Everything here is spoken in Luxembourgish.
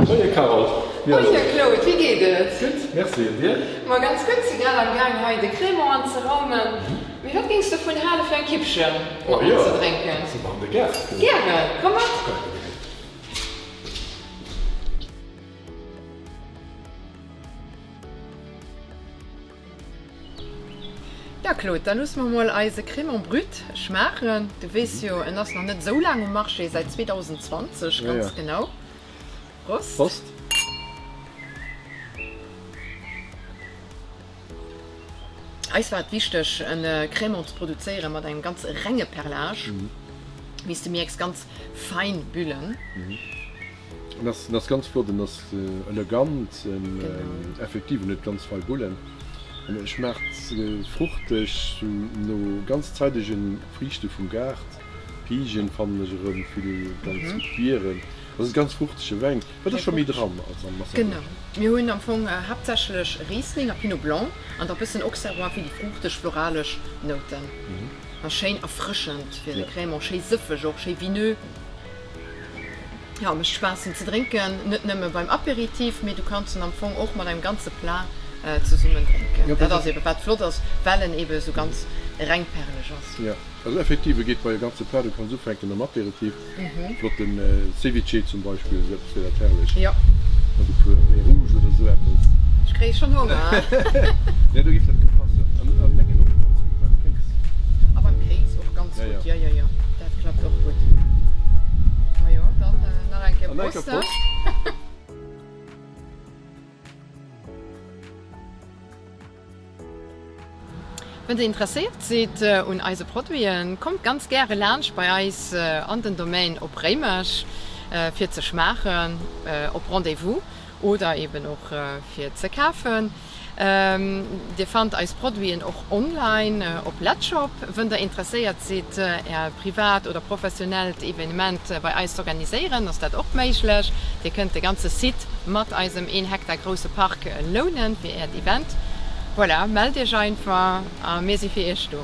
Moie Carole, wéi ass et? Moie Claude, wéi geet et? Gutt, merci, an dir? Ma ganz gutt, si grad am Gaang hei de Crémant anzeraumen. Mee wat géings de dovun hale fir eng Kippche mat mer ze drénken? Oh jo, si mer an de Gaart? Gären, komm mat! Jo Claude, da loosse mer mol eise Crémant Brut schmaachen. Du weess jo, en ass nach net esou laang um Marché, säit 2020 ganz genau. Prost! Prost! Eis war et wichteg, e Crémant ze produzéieren mat engem ganz renge Perlage, wéi s de mierks, ganz fein Bullen. En ass, en ass ganz flott, en ass elegant, en effektiv, en huet ganz fei Bullen. En schmaacht fruchteg, sou no ganz zeidegen Friichte vum Gaart, Pijen fannen ech erëm vill, ganz gutt Bieren. Et ass e ganz fruchtege Wäin. Wat ass scho méi dran als am Massagem? Genau, mir hunn am Fong haaptsächlech Riesling a Pinot Blanc an da bëssen Auxerrois fir déi fruuchteg, floralesch Nouten. A schéin erfrëschend fir de Crémant, schéi sëffeg och, schéi vineux. Jo, mécht Spaass en ze drénken, net nëmme beim Apéritif, mee du kanns en am Fong och mat engem ganze Plat zesummen drénken. Dat ass ebe wat flott ass, well en ebe sou ganz rengperleg ass. Jo, also effektiv, e geet bei e ganze Plat, du kanns ufänken mam Apéritif. Flotten Ceviche zum Beispill, esou eppes wier dat herrlech. Jo. Mat e puer Mets rouges oder esou eppes. Ech kréie schonn Honger. Jo, do géif dat gutt passen. An an mengen och ganz gutt beim Kéis. A beim Kéis och ganz gutt, jo, jo, jo, dat klappt och gutt. Majo, dann nach eng Kéier Prost. Wenn der interesséiert sidd un eise Produiten, kommt ganz gäre laanscht bei eis an den Domaine op Réimech fir ze schmaachen, op Rendez-vous oder eben och fir ze kafen. Dir fannt eis Produiten och online op Letzshop. Wënn der interesséiert sidd är privat oder professionellt Evenement bei eis z'organiséieren, ass dat och méiglech. Dir kënnt de ganze Site mat eisem een Hektar grousse Park lounen fir äert Event. Voilà, mellt iech einfach a mir si fir iech do.